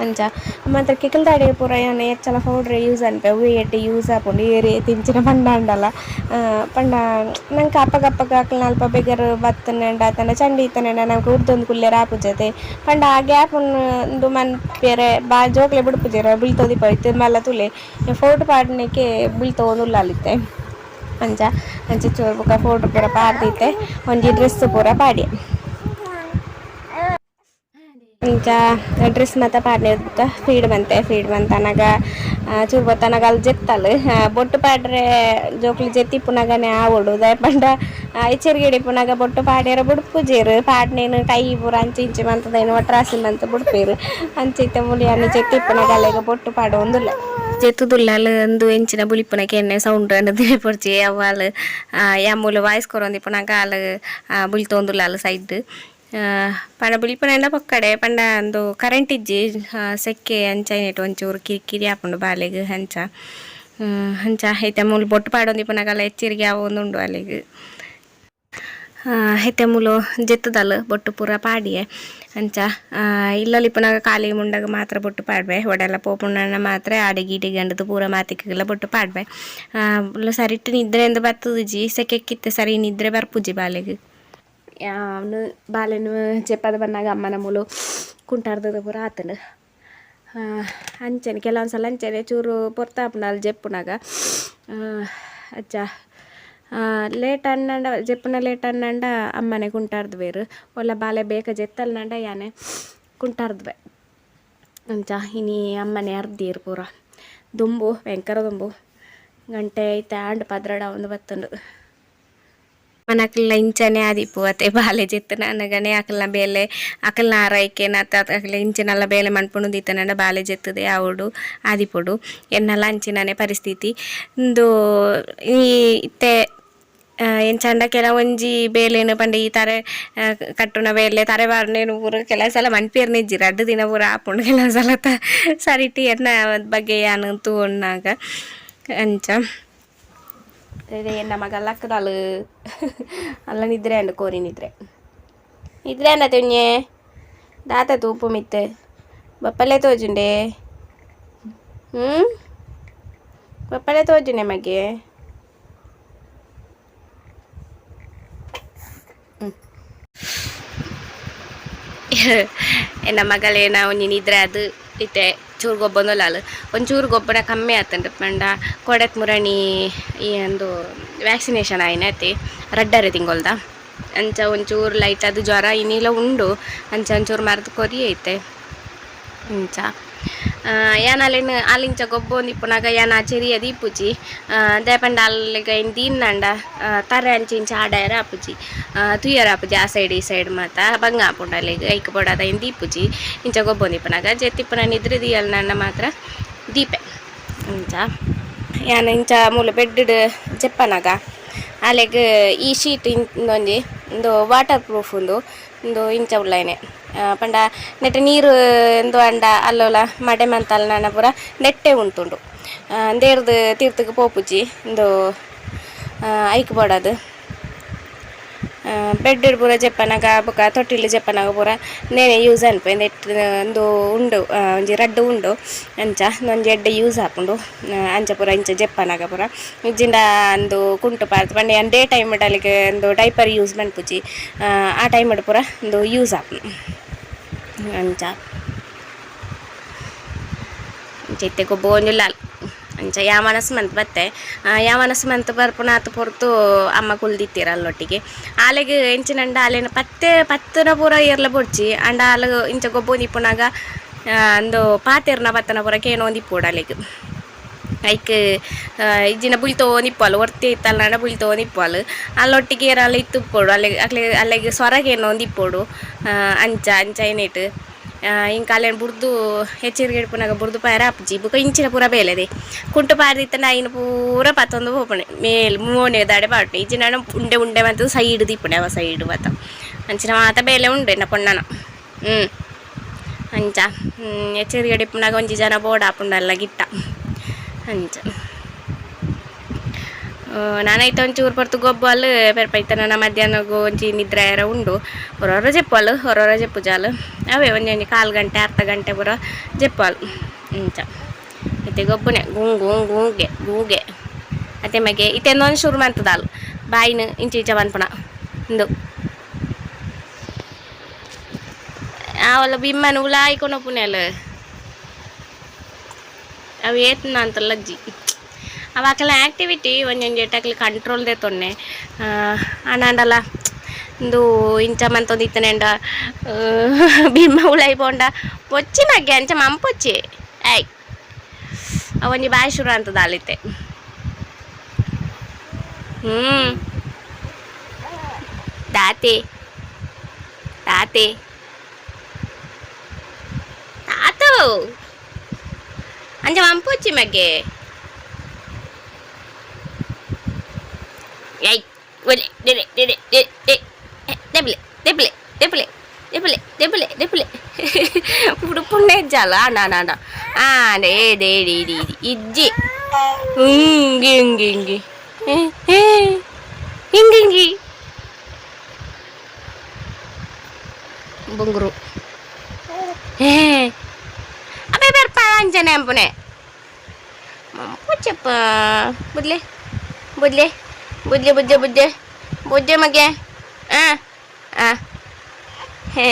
ಅಂಚ ಮಾತ್ರ ಕೆಕ್ಕಿಲ್ದಡೆ ಪೂರ ಯಾನ್ ಎಚ್ಚಲ ಪೌಡ್ರ್ ಯೂಸ್ ಅನ್ಪೆ, ಅವ್ವೇ ಎಡ್ಡೆ ಯೂಸ್ ಆಪುಂಡು. ಏರ್ ಏತ್ ಇಂಚಿನ ಪಂಡಾಂಡಲ ಪಂಡ ನಂಕ್ ಅಪಗಪಗ ಅಕಲ್ನ ಅಲ್ಪ ಬೆಗರ್ ಬತ್ತುಂಡ ಅತ್ತಂಡ ಚಂಡಿ ಇತ್ತುಂಡ ನಂಕ್ ಉರ್ದೊಂದು ಕುಲ್ಲೆರೆ ಆಪುಜತೆ. ಪಂಡ ಆ ಗ್ಯಾಪ್ ಉಂದು ಮನ್ಪೆರೆ ಬಾ ಜೋಕ್ಲೆ ಬುಡ್ಪುಜೆರ್, ಬುಲ್ತೊಂದಿಪ್ಪ ಇತ್ತೆ ಮಲ್ಲ ತೂಲೆ ಪೌಡ್ರ್ ಪಾಡ್ನೆಕೆ ಬುಲ್ತೊಂದುಲ್ಲಲ್ ಇತ್ತೆ. ಅಂಚ ಅಂಚ ಚೂರು ಬೊಕ ಪೌಡ್ರ್ ಪೂರ ಪಾಡ್ದಿತ್ತೆ ಒಂಜಿ ಡ್ರೆಸ್ ಪೂರ ಪಾಡ್ಯೆ. ಇಂಚ ಡ್ರೆಸ್ ಮಾತ ಪಾಡ್ನೆ ಬೊಕ ಫೀಡ್ ಮಂತೆ. ಫೀಡ್ ಮಂತನಗ ಚೂರು ಬೊತ್ತನಗ ಅಲ್ ಜೆತ್ತಲ್. ಬೊಟ್ಟು ಪಾಡ್ರೆ ಜೋಕ್ಲು ಜೆತ್ತಿಪ್ಪುನಗನೆ ಆವೊಡು. ದಾಯೆ ಪಂಡ ಎಚ್ಚೆರ್ಗೆಡ್ ಇಪ್ಪುನಗ ಬೊಟ್ಟು ಪಾಡ್ಯೆರೆ ಬುಡ್ಪುಜೆರ್. ಪಾಡ್ನೇನ್ ಕೈ ಪೂರ ಅಂಚಿ ಇಂಚಿ ಮಂತುದು ಐನ್ ಒಟ್ರಾಸಿ ಮಂತ್ ಬುಡ್ಪೆರ್. ಅಂಚ ಇತ್ತೆ ಮೂಲು ಯಾನ್ ಜೆತ್ತಿಪ್ಪುನಗ ಅಲೆಗ್ ಬೊಟ್ಟು ಪಾಡೊಂದುಲ್ಲೆ. ಜೆತ್ತುದುಲ್ಲಲ್ ಉಂದು ಎಂಚಿನ ಬುಲಿಪುನ ಕೆನ್ನೆ ಸೌಂಡ್ ಅಂದ್ ಪೊರ್ಚಿ ಅವು ಅಲ್ ಯಾನ್ ಮೂಲು ವಾಯ್ಸ್ ಕೊರೊಂದಿಪ್ಪುನಗ ಅಲ್ ಬುಲ್ತೊಂದುಲ್ಲಲ್ ಸೈಡ್. ಪಂಡ ಬುಲಿಪುನ ಪೊಕ್ಕಡೆ ಪಂಡ ಉಂದು ಕರೆಂಟ್ ಇಜ್ಜಿ, ಸೆಕ್ಕೆ ಅಂಚ ಐನೆಟ್ ಒಂಚೂರು ಕಿರಿಕಿರಿ ಆಪುಂಡು ಬಾಲೆಗ್. ಅಂಚ ಅಂಚ ಇತ್ತೆ ಮೂಲು ಬೊಟ್ಟು ಪಾಡೊಂದಿಪ್ಪುನಗಲ ಎಚ್ಚರಿಗೆ ಆವೊಂದುಂಡು ಅಲೆಗ್. ಇತ್ತೆ ಮೂಲು ಜೆತ್ತುದಲ್ ಬೊಟ್ಟು ಪೂರ ಪಾಡಿಯೆ. ಅಂಚ ಇಲ್ಲಲ್ ಇಪ್ಪುನಗ ಖಾಲಿ ಮುಂಡಗ ಮಾತ್ರ ಬೊಟ್ಟು ಪಾಡ್ವೆ. ಒಡೆಲ್ಲ ಪೋಪುಂಡನ ಮಾತ್ರ ಆಡೆಗ್ ಈಡೆಗ್ ಅಂಡದು ಪೂರ ಮಾತಿಕ್ಕೆಲ್ಲ ಬೊಟ್ಟು ಪಾಡ್ವೆ. ಸರಿಟ್ ನಿದ್ರೆ ಅಂದ್ ಬತ್ತುಜಿ, ಸೆಕೆಕ್ಕಿತ್ತೆ ಸರಿ ನಿದ್ರೆ ಬರ್ಪುಜಿ ಬಾಲೆಗ್. ಯಾನ್ ಬಾಲೆನ್ ಜೆಪ್ಪದ ಬನ್ನಗ ಅಮ್ಮನ ಮೂಲು ಕುಂಟಾರ್ದದ ಪೂರ ಆತುಂಡು. ಅಂಚನೆ ಕೆಲವೊಂದು ಸಲ ಅಂಚನೆ ಚೂರು ಪೊರ್ತಾಪುಂಡು ಅಲ್ ಜೆಪ್ಪುನಗ. ಅಚ್ಚ ಲೇಟ್ ಅನ್ನಂಡ ಜೆಪ್ಪುನ ಲೇಟ್ ಅನ್ನಂಡ ಅಮ್ಮನೆ ಕುಂಟಾರ್ದುವೆರ್. ಒಲ್ಲ ಬಾಲೆ ಬೇಗ ಜೆತ್ತಲ್ನಂಡ ಯಾನೆ ಕುಂಟಾರ್ದುವೆ. ಅಂಚ ಇನಿ ಅಮ್ಮನೆ ಅರ್ದೀರ್ ಪೂರ. ದುಂಬು ಭಯಂಕರ ದುಂಬು ಗಂಟೆ ಇತ್ತೆ ಆಂಡ್ 12 ಆವೊಂದು ಬತ್ತುಂಡು. ಅಕಲ್ನ ಇಂಚನೆ ಆದಿಪ್ಪು ಅತೆ ಬಾಲೆ ಜೆತ್ತುನ ಅನಗನೆ ಅಕಲ್ನ ಬೇಲೆ ಅಕಲ್ನ ಆರೈಕೆನ ಅತ್ತ ಅಕಲ್ನ ಇಂಚಿನಲ್ಲ ಬೇಲೆ ಮನ್ಪುಂಡು ಇತ್ತನಂಡ ಬಾಲೆ ಜೆತ್ತುದೆ ಆವೊಡು ಆದಿಪೊಡು. ಎನ್ನಲ ಅಂಚಿನನೆ ಪರಿಸ್ಥಿತಿ. ಉಂದು ಈ ಇತ್ತೆ ಎಂಚಾಂಡ ಕೆಲವೊಂಜಿ ಬೇಲೆನ್ ಪಂಡ ಈ ತರೆ ಕಟ್ಟುನ ಬೇಲೆ ತರೆ ಬಾರ್ನೇನು ಪೂರ ಕೆಲವು ಸಲ ಮನ್ಪೆರ್ನೆ ಇಜ್ಜಿ, ರಡ್ಡ್ ದಿನ ಪೂರ ಆಪುಂಡು ಕೆಲವು ಸಲ ಸರಿಟ್ ಎನ್ನ ಬಗ್ಗೆ ಯಾನ್ ತೂವೊನ್ನಾಗ. ಅಂಚ ಎನ್ನ ಮಗ ಲಕ್ಕದಾಲ್ ಅಲ್ಲ ನಿದ್ರೆ ಅಂಡ್ ಕೋರಿ ನಿದ್ರೆ ನಿದ್ರೆ ಅನ್ನ ತುഞ്ഞೆ ದಾತ ತೂಪು ಮಿತ್ತೆ ಬಪ್ಪಲೆ ತೋಜುಂಡೆ ಬಪ್ಪಲೆ ತೋಜುಂಡೆ ಮಗೆ. ಎನ್ನ ಮಗಳೇನ ಒಂಜಿ ನಿದ್ರೆ ಅದು ಇತ್ತೆ ಚೂರು ಗೊಬ್ಬೊಂದುಲ್ಲಾಲ್. ಒಂಚೂರು ಗೊಬ್ಬರ ಕಮ್ಮಿ ಆತುಂಡು ಪಂಡ ಕೊಡೆತ್ ಮುರಣಿ ಈ ಒಂದು ವ್ಯಾಕ್ಸಿನೇಷನ್ ಆಯಿನ ಅತ್ತೆ ರಡ್ಡರೆ ತಿಂಗೊಲ್ದ. ಅಂಚ ಒಂಚೂರು ಲೈಟ್ ಅದು ಜ್ವರ ಇನಿಲ ಉಂಡು. ಅಂಚ ಒಂಚೂರು ಮರ್ದ್ ಕೊರಿ ಐತೆ. ಅಂಚ ಯಾನ್ ಅಲೆನ್ ಆಲ್ ಇಂಚ ಗೊಬ್ಬೊಂದಿಪ್ಪುನಗ ಯಾನ್ ಆ ಚೆರಿಯ ದೀಪುಜಿ. ದಾಯೆ ಪಂಡ ಅಲ್ಲೆಗ್ ಐನ್ ದೀನ್ನಂಡ ತರೆ ಅಂಚ ಇಂಚ ಆಡಾಯೆರೆ ಆಪುಜಿ, ತೂಯೆರೆ ಆಪುಜಿ. ಆ ಸೈಡ್ ಈ ಸೈಡ್ ಮಾತ ಬಂಗ ಆಪುಂಡು ಅಲೆಗ್. ಐಕ್ ಬೋಡಾದ್ ಐನ್ ದೀಪುಜಿ ಇಂಚ ಗೊಬ್ಬೊಂದಿಪ್ಪುನಗ. ಜೆತ್ತಿಪ್ಪುನ ನಿದ್ರೆ ದೀಯಲ್ನಂಡ ಮಾತ್ರ ದೀಪೆ. ಅಂಚ ಯಾನ್ ಇಂಚ ಮೂಲು ಬೆಡ್ ಜೆಪ್ಪನಗ ಅಲೆಗ್ ಈ ಶೀಟ್ ಇಂದೊಂಜಿ ಉಂದು ವಾಟರ್ ಪ್ರೂಫ್ ಉಂದು ಉಂದು ಇಂಚ ಉಲ್ಲೈನೆ. ಪಂಡ ನೆಟೆ ನೀರು ಇಂದು ಅಂಡ ಅಲ್ಲೋಲ ಮಡೆ ಮಂತಲ್ ನನ ಪೂರ ನೆಟ್ಟೆ ಉಂತುಂಡು. ಇಂದೇರ್ದು ತೀರ್ತುಗು ಪೋಪುಜಿ ಇಂದು ಐಕ್ ಬೋಡಾದ್. ಬೆಡ್ ಪೂರ ಜೆಪ್ಪನಗ ಬೊಕ ತೊಟ್ಟಿಲ್ ಜೆಪ್ಪನಗ ಪೂರ ನೇನೆ ಯೂಸ್ ಅನ್ಪೆ ನೆಟ್ ಉಂದು ಉಂಡು ಒಂಜಿ ರಡ್ಡ್ ಉಂಡು ಅಂಚ ಒಂಜಿ ಎಡ್ಡೆ ಯೂಸ್ ಆಪುಂಡು. ಅಂಚ ಪೂರ ಇಂಚ ಜೆಪ್ಪನಗ ಪೂರ ಇಜ್ಜಿಂಡ ಅಂದು ಕುಂಟು ಪಾರ್ದ್ ಪಂಡ ಯಾನ್ ಡೇ ಟೈಮ್ ಅಲಿಕ್ ಉಂದು ಡೈಪರ್ ಯೂಸ್ ಮನ್ಪುಜಿ ಆ ಟೈಮ್ ಪೂರ ಉಂದು ಯೂಸ್ ಆಪುಂಡು ಅಂಚ. ಅಂಚ ಇತ್ತೆ ಗೊಬ್ಬೊಂದುಲ್ಲಾಲ್ ಅಂಚ ಯಾವನಸ್ ಮಂತ್ ಬತ್ತೆ ಯಾವನಸ್ ಮಂತ್ ಬರ್ಪುನಾತ್ ಪೊರ್ತು ಅಮ್ಮ ಕುಲ್ದಿತ್ತೆರ್ ಅಲ್ಲೊಟ್ಟಿಗೆ. ಆಲೆಗ್ ಎಂಚಿನಂಡ ಆಲೆನ ಪತ್ತೆ ಪತ್ತುನ ಪೂರ ಏರ್ಲ ಬೊಡ್ಚಿ ಆಂಡ ಆಲ್ ಇಂಚ ಗೊಬ್ಬೊಂದಿಪ್ಪುನಗ ಅಂದು ಪಾತೆರ್ನ ಪತ್ತನ ಪೂರ ಕೇನೊಂದಿಪ್ಪೊಡು ಅಲೆಗ್. ಐಕ್ ಇಜ್ಜಿಂಡ ಬುಲ್ತೊಂದಿಪ್ಪುವಲ್ ಒರ್ತಿ ಇತ್ತಲ್ಂಡ ಬುಲ್ತೊಂದಿಪ್ಪುವಲ್ ಅಲ್ಲೊಟ್ಟಿಗೆ ಏರಾಲ ಇತ್ತುಪ್ಪೊಡು ಅಲೆಗ್ ಅಕ್ಲೆ ಅಲೆಗ್ ಸ್ವರ ಕೇನೊಂದಿಪ್ಪೊಡು ಅಂಚ ಅಂಚ ಏನೇಟ್ ಇಂಕ ಅಲೆನ್ ಬುಡ್ದು ಎಚ್ಚೆರ್ಗೆ ಇಡ್ಪುನಗ ಬುಡ್ದು ಪೋಯೆರೆ ಆಪುಜಿ. ಬೊಕ ಇಂಚಿನ ಪೂರ ಬೇಲೆದೆ ಕುಂಟು ಪಾರ್ದಿತ್ತಂಡ ಐನ್ ಪೂರ ಪತ್ತೊಂದು ಪೋಪುಂಡು ಮೇಲ್ ಮೋನೆ ದಾಡೆ ಪಾಡುಂಡು ಇಜ್ಜಿಂಡ ಉಂಡೆ ಉಂಡೆ ಮಂತುದು ಸೈಡ್ ದೀಪುಂಡು ಅವ ಸೈಡ್ ಮಾತ ಅಂಚಿನ ಮಾತ ಬೇಲೆ ಉಂಡು ಎನ್ನ ಪೊಣ್ಣನ. ಅಂಚ ಎಚ್ಚೆರ್ಗೆ ಇಪ್ಪುನಗ ಒಂಜಿ ಜನ ಬೋಡಾಪುಂಡಲ್ಲ ಗಿಟ್ಟ ಅಂಚ. ನಾನೈತ ಒಂಚೂರು ಪೊರ್ತು ಗೊಬ್ಬಲ್ ಪೆರ್ಪ ಇತ್ತೆ ನನ ಮಧ್ಯಾಹ್ನಗು ಒಂಜಿ ನಿದ್ರೆ ಆಯೆರೆ ಉಂಡು. ಒರೊರ ಜೆಪ್ಪಲ್ ಒರೊರ ಜೆಪ್ಪುಜಾಲ್ ಅವೇ ಒಂಜೊಂಜಿ ಕಾಲು ಗಂಟೆ ಅರ್ಧ ಗಂಟೆ ಪೂರ ಜೆಪ್ಪಲ್ ಇಂಚ. ಇತ್ತೆ ಗೊಬ್ಬುನೆ ಗೂಂಗು ಗೂಂಗು ಗೂಂಗೆ ಗೂಗೆ ಅತ್ತೆ ಮಗೆ ಇತ್ತೆ ಒಂದೊಂದು ಶುರು ಮಂತದಾಲ್ ಬಾಯಿನ ಇಂಚ ಇಂಚ ಪನ್ಪುನ ಇಂದು ಆವಲ ಬಿಮ್ಮನ ಉಲಾಯಿ ಕೊನೊಪುನೆಲ್ ಅವು ಏತ್ ಅಂತಲ್ಲ ಅಜ್ಜಿ. ಅವು ಅಕಲ್ನ ಆ್ಯಕ್ಟಿವಿಟಿ ಒಂಜೊಂಜಿ ಅಕ್ಲೆ ಕಂಟ್ರೋಲ್ ದೆತ್ತೊನ್ನೆ ಆಂಡಲ ಇಂದು ಇಂಚ ಮಂತೊಂದಿತ್ತನೆಂಡ ಬಿಮ್ಮ ಉಲಾಯಿ ಪೋಂಡ ಬೊಚ್ಚಿ ಮಗ್ಗೆ ಅಂಚ ಮಂಪೊಚ್ಚಿ ಆಯ್ ಅವೊಂಜಿ ಬಾಯಿ ಶುರು ಅಂತದಾಲಿತ್ತೆ. ದಾತೆ ತಾತೆ ತಾತು ಅಂಚ ಮಂಪೊಚ್ಚಿ ಮಗ್ಗೆ ಏಯ್ ಒಲೆ ಡೆಡೆ ಡೆಡೆ ಡೆ ದೆಬ್ಲೆ ದೆಬ್ಲೆ ದೆಬ್ಲೆ ದೆಬ್ಲೆ ದೆಬ್ಲೆ ದೆಬ್ಲೆ ಉಡುಪುಂಡೆ ಜಾಲ ಆಂಡ ಆಂಡ ಆಂಡ ಆಂಡ ಏಡೆ ಏಡಿ ಇಡಿ ಇಡಿ ಇಜ್ಜಿ ಇಂಗಿ ಇಂಗಿ ಇಂಗಿ ಇಂಗಿ ಇಂಗಿ ಬುಂಗುರು ಏ ಅಬ್ಬೆ ಬೆರ್ಪ ಅಂಚನೆ ಅಂಪುನೆ ಮಂಪುಚಪ್ಪ ಬುದ್ಲೆ ಬುದ್ಲೆ ಬುಜ್ಜೆ ಬುಜ್ಜೆ ಬುಜ್ಜೆ ಬುಜ್ಜೆ ಮಗೆ ಆ ಆ ಹೇ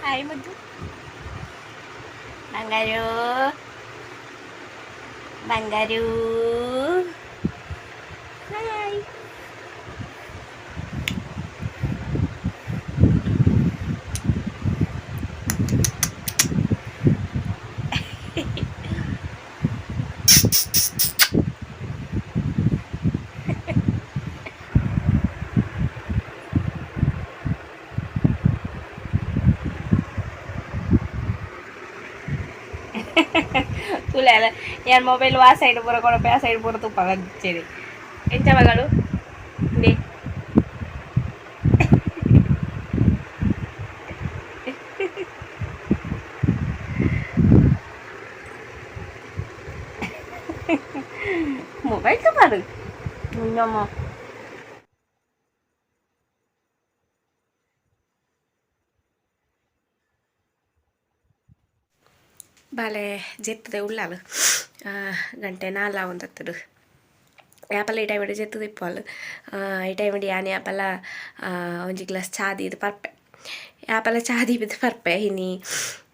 ಹಾಯ್ ಮುದ್ದು ಬಂಗಾರು ಬಂಗಾರು ಹಾಯ್. ತುಲೆ ಯಾನ್ ಮೊಬೈಲ್ ಆ ಸೈಡ್ ಪೂರ ಕೊಡಪೆ ಆ ಸೈಡ್ ಪೂರ ತುಪ್ಪ ಹಚ್ಚೇರಿ ಎಂಚ ಮಗಳು ಇಂದೆ ಮೊಬೈಲ್ ತುಪ್ಪಾರು ನಮ್ಮ. ಬಾಲೆ ಜೆತ್ತದೆ ಉಳ್ಳಾಲು ಗಂಟೆ ನಾಲ್ ಆವೊಂದತ್ತುಡು. ಯಾಪಲ ಈ ಟೈಮಿಡ್ ಜೆತ್ತುದು ಇಪ್ಪುವಲ್. ಈ ಟೈಮಿಡ್ ಯಾನ್ ಯಾಪಲ ಒಂಜಿ ಗ್ಲಾಸ್ ಚಾ ದೀದ್ ಪರ್ಪೆ. ಯಾಪಲ ಚಾ ದೀಪಿದ್ ಪರ್ಪೆ. ಇನಿ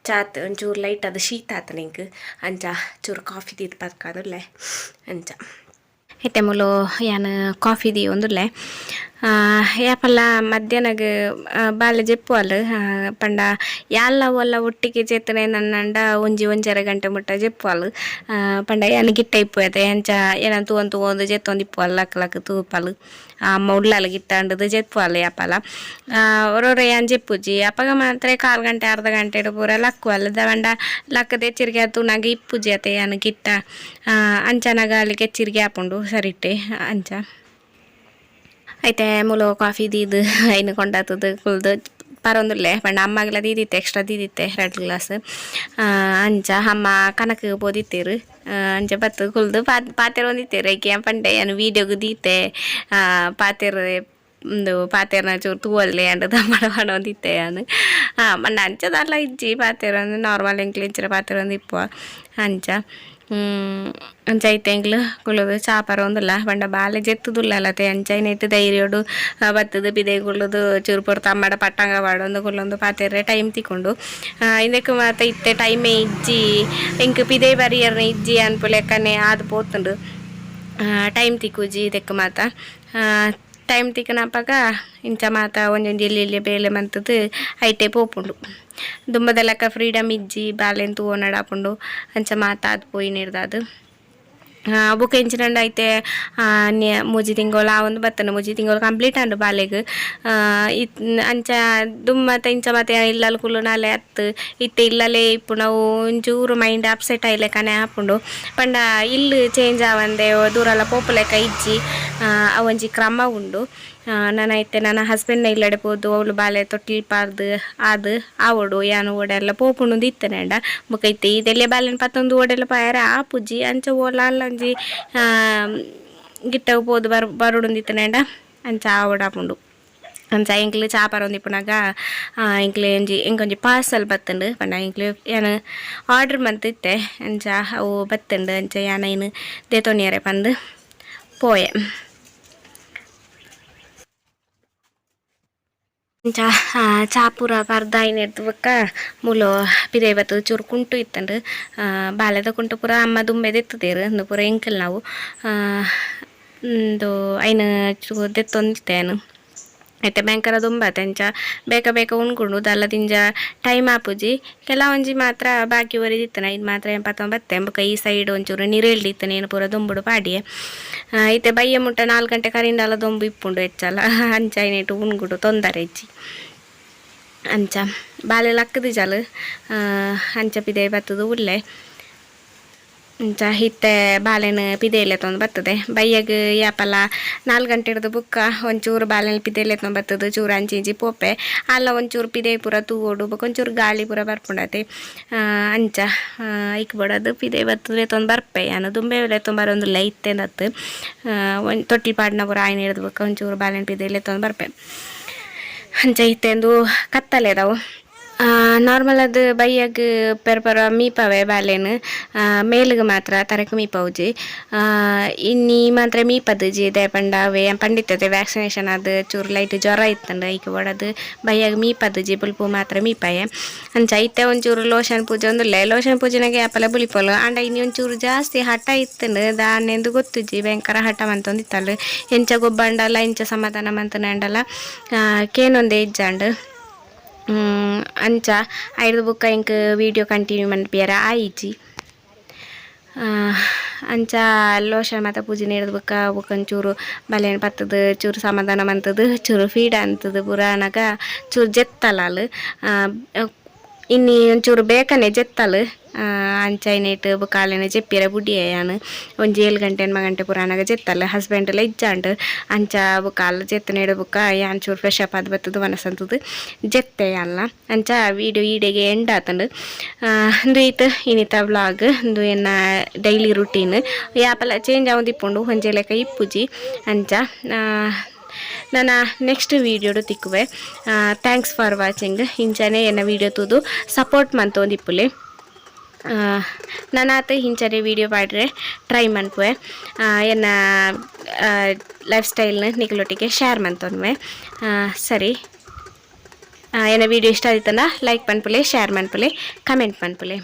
ಚಾತ್ ಒಂಚೂರು ಲೈಟ್ ಅದು ಶೀತ ಆತನ ಎಂಕ್ ಅಂಚ ಚೂರು ಕಾಫಿ ದೀದ್ ಪರ್ಕಾದುಲ್ಲೆ ಅಂಚ. ಇತ್ತೆ ಮೂಲು ಯಾನ್ ಕಾಫಿ ದೀವೊಂದುಲ್ಲೆ. ಯಾಪಲ ಮಧ್ಯಾಹ್ನಗ್ ಬಾಲೆ ಜೆಪ್ಪುವಲ್ ಪಂಡ ಯಾನ್ಲ ಓಲ್ಲ ಒಟ್ಟಿಗೆ ಜೆತ್ತುನೆ ನನ್ನಂಡ ಒಂಜಿ ಒಂಜರೆ ಗಂಟೆ ಮುಟ್ಟ ಜೆಪ್ಪುವಲ್. ಪಂಡ ಯಾನ್ ಗಿಟ್ಟ ಇಪ್ಪುವೆ ಅಂಚ ಎನನ್ ತೂವೊಂದು ತೂವೊಂದು ಜೆತ್ತೊಂದು ಇಪ್ಪುವಲ್ ಲಕ್ ಲಕ್ ತೂಪಲ್. ಅಮ್ಮ ಉಳ್ಳಾಲ್ ಗಿಟ್ಟ ಅಂಡದ್ ಜೆಪ್ಪುವಲ್ ಯಾಪಲ. ಒರೊರ ಯಾನ್ ಜೆಪ್ಪುಜಿ ಅಪಗ ಮಾತ್ರ ಕಾಲ್ ಗಂಟೆ ಅರ್ಧ ಗಂಟೆಡ್ ಪೂರ ಲಕ್ಕುವಲ್. ಪಂಡ ಲಕ್ಕದ ಎಚ್ಚರಿಗೆ ತೂನಗ ಇಪ್ಪುಜಿ ಅತೆ ಯಾನ್ ಗಿಟ್ಟ ಅಂಚನಾಗ ಅಲ್ಲಿಗೆ ಎಚ್ಚರಿಗೆ ಆಪುಂಡು ಸರಿಟೆ ಅಂಚ. ಐತೆ ಮೂಲು ಕಾಫಿ ದೀದ್ ಐನ್ ಕೊಂಡಾತದ ಕುಲ್ದು ಪರೊಂದುಲ್ಲೆ. ಪಂಡ ಅಮ್ಮಗ್ಲ ದೀದಿತ್ತೆ, ಎಕ್ಸ್ಟ್ರಾ ದೀದಿತ್ತೆ ರಡ್ಡ್ ಗ್ಲಾಸ್. ಅಂಚ ಅಮ್ಮ ಕನಕ್ ಪೋದಿತ್ತೆರ್. ಅಂಚ ಬತ್ತ್ ಕುಲ್ದು ಪಾತೆರೊಂದಿತ್ತೆರ್. ಐಕೆ ಯಾನ್ ಪಂಡೆ ಯಾನ್ ವೀಡಿಯೋಗ್ ದೀತೆ, ಪಾತೆರ್ ಉಂದು ಪಾತೆರ್ನ ಚೂರು ತೂವೊಲ್ಲೆ ಅಂದ್ ಪನೊಂದಿತ್ತೆ ಯಾನ್. ಪಂಡ ಅಂಚ ದಾಲ ಇಜ್ಜಿ, ಪಾತೆರೊಂದು ನಾರ್ಮಲ್ ಎಂಕ್ಲು ಇಂಚಿನ ಪಾತೆರೊಂದು ಇಪ್ಪುವ ಅಂಚ. ಅಂಚ ಐತೆ ಎಂಕ್ಲು ಕುಲ್ಲುದು ಚಾ ಪರೊಂದುಲ್ಲ. ಪಂಡ ಬಾಲೆ ಜೆತ್ತುದುಲ್ಲಲತೆ, ಅಂಚ ಐನೆಟ್ ಧೈರ್ಯೊಡು ಬತ್ತುದು ಪಿದಯಿ ಕುಲ್ಲುದು ಚೂರು ಪೊರ್ತು ಅಮ್ಮಡ ಪಟ್ಟಂಗ ಪಾಡೊಂದು ಕುಲ್ಲೊಂದು ಪಾತೆರ್ರೆ ಟೈಮ್ ತಿಕ್ಕುಂಡು. ಇಂದೆಕ್ ಮಾತ ಇತ್ತೆ ಟೈಮೇ ಇಜ್ಜಿ, ಎಂಕ್ ಪಿದಯಿ ಬರಿಯೆರ್ನ ಇಜ್ಜಿ ಅನ್ಪುಲೆಕ್ಕನೆ ಆದ್ ಪೋತುಂಡು. ಟೈಮ್ ತಿಕ್ಕುಜಿ ಇದಕ್ಕೆ ಮಾತ. ಟೈಮ್ ತಿಕ್ಕುನಪಗ ಇಂಚ ಮಾತ ಒಂಜೊಂಜಿ ಎಲ್ಯ ಎಲ್ಯ ಬೇಲೆ ಮಂತುದು ಐಟೆ ಪೋಪುಂಡು. ದುಂಬುದ ಲೆಕ್ಕ ಫ್ರೀಡಮ್ ಇಜ್ಜಿ, ಬಾಲೆನ್ ತೂವೊನಡಾಪುಂಡು, ಅಂಚ ಮಾತ ಆದ್ ಪೋಯಿನೆಡ್ದಾದ್. ಬೊಕ ಎಂಚಿನಂಡ ಐತೆ ಮೂಜಿ ತಿಂಗೊಲು ಆವೊಂದು ಬತ್ತುಂಡು, 3 ತಿಂಗೊಲು ಕಂಪ್ಲೀಟ್ ಆಂಡ್ ಬಾಲೆಗ್. ಅಂಚ ದುಂಬು ಇಂಚ ಮಾತ ಇಲ್ಲಲ್ ಕುಲ್ಲುನಾಲೆ ಅತ್ತ್, ಇತ್ತೆ ಇಲ್ಲಲೇ ಇಪ್ಪುನವು ಒಂಚೂರು ಮೈಂಡ್ ಅಪ್ಸೆಟ್ ಆಯಿಲೆಕ್ಕನೆ ಆಪುಂಡು. ಪಂಡ ಇಲ್ಲ್ ಚೇಂಜ್ ಆವಂದೆ ದೂರಲ ಪೋಪುಲೆಕ್ಕ ಇಜ್ಜಿ, ಅವೊಂಜಿ ಕ್ರಮ ಉಂಡು. ನನ ಇತ್ತೆ ನನ್ನ ಹಸ್ಬೆಂಡ್ನ ಇಲ್ಲಡೆ ಪೋದು ಅವ್ಲು ಬಾಲೆ ತೊಟ್ಟಿಲ್ ಪಾರ್ದ್ ಆದ್ ಆವೊಡು, ಯಾನ್ ಓಡೆಲ್ಲ ಪೋಪುಂಡು ಇತ್ತನೇಂಡ. ಬೊಕ ಇತ್ತೆ ಇದೆಲ್ಲ ಬಾಲೆನ್ ಪತ್ತೊಂದು ಓಡೆಲ್ಲ ಪೋಯೆರೆ ಆಪುಜಿ, ಅಂಚ ಓಲಾಲ ಒಂಜಿ ಗಿಟ್ಟಗ್ ಪೋದು ಬರೊಡುಂದಿತ್ತನೇಂಡ ಅಂಚ ಆವೊಡಾಪುಂಡು. ಅಂಚ ಎಂಕ್ಲು ಚಾ ಪರೊಂದಿಪ್ಪುನಗ ಎಂಕ್ಲೆ ಒಂಜಿ ಎಂಕೊಂಜಿ ಪಾರ್ಸೆಲ್ ಬತ್ತುಂಡು. ಪಂಡ ಎಂಕ್ಲು ಯಾನ್ ಆರ್ಡರ್ ಮಂತಿತ್ತೆ, ಅಂಚ ಅವು ಬತ್ತುಂಡು. ಅಂಚ ಯಾನ್ ಐನ್ ದೇತೊನಿಯರೆ ಪಂದ್ ಪೋಯೆ. ಅಂಚ ಚಾ ಪೂರ ಪರ್ದ್ ಆಯಿನೆಡ್ದ್ ಬೊಕ್ಕ ಮೂಲು ಪಿದಯಿ ಬತ್ತುದು ಚೂರು ಕುಂಟು ಇತ್ತುಂಡು. ಬಾಲೆದ ಕುಂಟು ಪೂರ ಅಮ್ಮ ದುಂಬೆ ದೆತ್ತುದೆರ್, ಉಂದು ಪೂರ ಎಂಕಲ್ನವು. ಉಂದು ಐನ್ ಚೂರು ದೆತ್ತೊಂದಿತ್ತೆ ಯಾನ್. ಐತೆ ಭಯಂಕರ ದುಂಬಾತೆ, ಅಂಚ ಬೇಗ ಬೇಗ ಉಣ್ಕುಂಡು ದಾಲ ದಿಂಜ ಟೈಮ್ ಆಪುಜಿ. ಕೆಲವೊಂಜಿ ಮಾತ್ರ ಬಾಕಿ ಒರಿದಿತ್ತುಂಡು, ಐನ್ ಮಾತ್ರ ಯಾನ್ ಪತೊಂದು ಬತ್ತೆ. ಬೊಕ ಈ ಸೈಡ್ ಒಂಚೂರು ನಿರೆಲ್ಡ್ ಇತ್ತುಂಡು, ಏನ್ ಪೂರ ದೊಂಬುಡು ಪಾಡಿಯೆ. ಇತ್ತೆ ಬಯ್ಯ ಮುಟ್ಟ 4 ಗಂಟೆ ಕರಿಂಡಲ ದೊಂಬು ಇಪ್ಪುಂಡು ಹೆಚ್ಚಲ, ಅಂಚ ಐನೆಟ್ ಉಣ್ಗುಡು ತೊಂದರೆ ಇಜ್ಜಿ. ಅಂಚ ಬಾಲೆ ಲಕ್ಕುದಿಜಲ್, ಅಂಚ ಪಿದಯಿ ಬತ್ತುದು ಉಲ್ಲೆ. ಅಂಚ ಇತ್ತೆ ಬಾಲೆನ್ ಪಿದಯಿ ಲೆತ್ತೊಂದು ಬತ್ತದೆ. ಬಯ್ಯಗ್ ಯಾಪಲ 4 ಗಂಟೆಡ್ದು ಬೊಕ್ಕ ಒಂಚೂರು ಬಾಲೆನ್ ಪಿದಯಿ ಲೆತ್ತೊಂದು ಬತ್ತುದು ಚೂರು ಅಂಚಿ ಇಂಚಿ ಪೋಪೆ. ಅಲ್ಲ ಒಂಚೂರು ಪಿದಯಿ ಪೂರ ತೂವೊಡು, ಬೊಕ ಒಂಚೂರು ಗಾಳಿ ಪೂರ ಬರ್ಪುಂಡತೆ. ಅಂಚ ಐಕ್ ಬೋಡಾದ್ ಪಿದಯಿ ಬತ್ತುದು ಲೆತ್ತೊಂದು ಬರ್ಪೆ ಯಾನ್. ದುಂಬೆ ಲೆತ್ತೊಂದು ಬರೊಂದುಲ್ಲೆ ಇತ್ತೆಂದತ್. ತೊಟ್ಟಿಲ್ ಪಾಡ್ನ ಪೂರ ಆಯಿನೆಡ್ದು ಬೊಕ್ಕ ಒಂಚೂರು ಬಾಲೆನ್ ಪಿದಯಿ ಲೆತ್ತೊಂದು ಬರ್ಪೆ. ಅಂಚ ಇತ್ತೆ ಉಂದು ಕತ್ತಲೆದವು. ನಾರ್ಮಲ್ ಆದ್ ಬಯ್ಯಗ್ ಪೆರ ಪರ ಮೀಪವೆ ಬಾಲೆನ್, ಮೇಲುಗ್ ಮಾತ್ರ ತರೆಕ್ ಮೀಪವುಜಿ. ಇನಿ ಮಾತ್ರ ಮೀಪದುಜಿ, ದಾಯೆ ಪಂಡ ಅವೇ ಪಂಡಿತ್ತದೆ ವ್ಯಾಕ್ಸಿನೇಷನ್ ಆದ್ ಚೂರು ಲೈಟ್ ಜ್ವರ ಇತ್ತುಂಡು, ಐಕ್ ಬೋಡಾದ್ ಬಯ್ಯಗ್ ಮೀಪದುಜಿ, ಬೊಲ್ಪು ಮಾತ್ರ ಮೀಪಾಯೆ. ಅಂಚ ಇತ್ತೆ ಒಂಚೂರು ಲೋಷನ್ ಪೂಜೊಂದುಲ್ಲೆ. ಲೋಷನ್ ಪೂಜಿನಗ ಯಾಪಲ ಬುಲಿಪೊಲು, ಆಂಡ ಇನಿ ಒಂಚೂರು ಜಾಸ್ತಿ ಹಠ ಇತ್ತುಂಡು, ದಾನೆಂದ್ ಗೊತ್ತುಜಿ, ಭಯಂಕರ ಹಠ ಮಂತೊಂದಿತ್ತಲ್. ಎಂಚ ಗೊಬ್ಬಂಡಲ ಎಂಚ ಸಮಾಧಾನ ಮಂತುಂಡಲ ಕೇನೊಂದೇ ಇಜ್ಜಾಂಡ್. ಅಂಚ ಐಡ್ದ್ ಬೊಕ್ಕ ಎಂಕ್ ವೀಡಿಯೋ ಕಂಟಿನ್ಯೂ ಮನ್ಪಿಯರ ಆಯಿಜಿ. ಅಂಚ ಲೋಷನ್ ಮಾತ ಪೂಜಿನೆಡ್ದ್ ಬೊಕ್ಕ ಬೊಕ್ಕ ಒಂಚೂರು ಬಾಲೆನ್ ಪತ್ತುದು ಚೂರು ಸಮಾಧಾನ ಮಂತುದು ಚೂರು ಫೀಡ್ ಅಂತುದು ಪೂರ ಆನಗ ಚೂರು ಜೆತ್ತಲಾಲ್. ಇನಿ ಒಂಚೂರು ಬೇಕನೆ ಜೆತ್ತಲ್. ಅಂಚ ಐನೆಟ್ ಬೊಕ್ಕ ಆಲೆನ ಜೆಪ್ಪಿಯರೆ ಬುಡಿಯೆ ಯಾನ್. ಒಂಜಿ 7 ಗಂಟೆ 8 ಗಂಟೆ ಪೂರ ಆನಗ ಜೆತ್ತಲ್, ಹಸ್ಬೆಂಡ್ಲ ಇಜ್ಜಾಂಡ್. ಅಂಚ ಬೊಕ್ಕ ಆಲ್ ಜೆತ್ತುನೆಡ್ ಬೊಕ್ಕ ಯಾನ್ ಚೂರು ಫ್ರೆಶ್ ಅಪ್ ಆದ್ ಬತ್ತುದು ವನಸ್ ಜೆತ್ತೆ ಯಾನ್ಲ. ಅಂಚ ವೀಡಿಯೋ ಈಡೆಗೆ ಎಂಡ್ ಆತುಂಡು. ಉಂದು ಇತ್ ಇನಿತ ವ್ಲಾಗ್. ಉಂದು ಎನ್ನ ಡೈಲಿ ರುಟೀನ್. ಯಾಪಲ ಚೇಂಜ್ ಆವೊಂದಿಪ್ಪುಂಡು, ಒಂಜೆ ಲೆಕ್ಕ ಇಪ್ಪುಜಿ. ಅಂಚ ನನ ನೆಕ್ಸ್ಟ್ ವೀಡಿಯೋಡು ತಿಕ್ಕುವೆ. Thanks for watching. ಇಂಚನೆ ಎನ್ನ ವೀಡಿಯೋ ತೂದು ಸಪೋರ್ಟ್ ಮಂತೊಂದಿಪ್ಪುಲೆ. ನನಾತ್ ಇಂಚನೆ ವೀಡಿಯೋ ಪಾಡ್ರೆ ಟ್ರೈ ಮನ್ಪುವೆ. ಎನ್ನ ಲೈಫ್ ಸ್ಟೈಲ್ನ ನಿಕಲೊಟ್ಟಿಗೆ ಶೇರ್ ಮಂತೊನ್ವೆ. ಸರಿ, ಎನ್ನ ವೀಡಿಯೋ ಇಷ್ಟ ಆದಿತ್ತಂಡ ಲೈಕ್ ಮನ್ಪುಲೆ, ಶೇರ್ ಮನ್ಪುಲೆ, ಕಮೆಂಟ್ ಮನ್ಪುಲೆ.